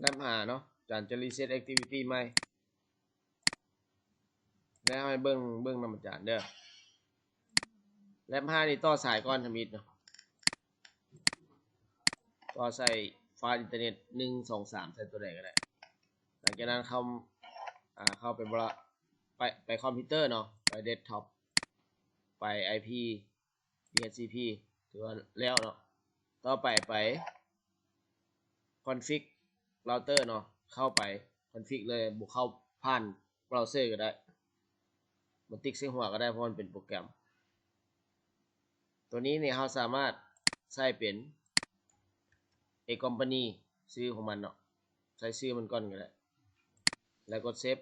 ແລັບຫ້າເນາະ ອາຈານຈະ reset activity ໃໝ່ ແລ້ວໃຫ້ເບິ່ງ ເບິ່ງນຳອາຈານເດີ. ແລັບຫ້ານີ້ຕໍ່ສາຍກ່ອນທຳອິດເນາະ ຕໍ່ໃສ່ຟາສອິນເຕີເນັດ ໜຶ່ງ ສອງ ສາມ ໃສ່ຕົວໃດກໍໄດ້. ຫຼັງຈາກນັ້ນເຂົ້າ ອາ ເຂົ້າໄປ ໄປ ໄປຄອມພິວເຕີເນາະ ໄປເດັສທັອບ ໄປໄອພີ ດີເອັດຊີພີ ຖືວ່າແລ້ວເນາະ. ຕໍ່ໄປໄປຄອນຟິກເຣົາເຕີເນາະ ເຂົ້າໄປຄອນຟິກເລີຍ ບໍ່ເຂົ້າຜ່ານເບົາເຊີກໍໄດ້ ບໍ່ຕິກໃສ່ຫົວກໍໄດ້ ເພາະມັນເປັນໂປຣແກຣມ. ຕົວນີ້ນີ້ເຮົາສາມາດໃສ່ເປັນ A company ຊື່ຂອງມັນເນາະ ໃສ່ຊື່ມັນກ່ອນກໍໄດ້ ແລ້ວກົດເຊບ.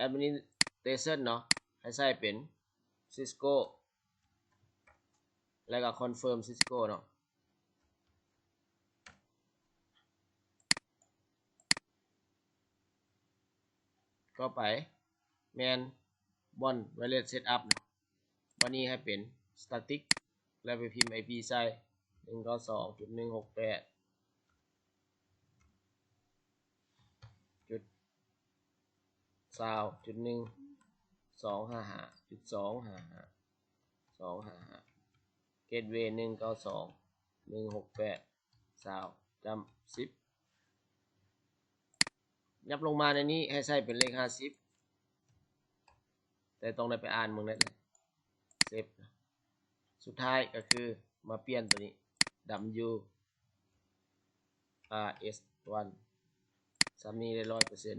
Administration ເນາະ ໃຫ້ໃສ່ເປັນ Cisco ແລ້ວກໍ Confirm Cisco ເນາະ. ຕໍ່ໄປແມ່ນບ່ອນ Wireless Setup ເນາະ ບ່ອນນີ້ໃຫ້ເປັນ Static ແລ້ວໄປພິມ IP ໃສ່ ໜຶ່ງເກົ້າສອງຈຸດໜຶ່ງຫົກແປດ ຈຸດຊາວຈຸດໜຶ່ງ ສອງຫ້າຫ້າ ຈຸດສອງຫ້າຫ້າ ສອງຫ້າຫ້າ Gateway ໜຶ່ງເກົ້າສອງ ໜຶ່ງຫົກແປດ ຊາວ ຈຳ ສິບ. ຫຍັບລົງມາໃນນີ້ໃຫ້ໃສ່ເປັນເລກຫ້າສິບ ແຕ່ຕ້ອງໄດ້ໄປອ່ານເບິ່ງແນ່ເລີຍ ເຊບ. ສຸດທ້າຍກໍຄືມາປ່ຽນຕົວນີ້ WRS ສ່ຳນີ້ໄດ້ຮ້ອຍເປີເຊັນ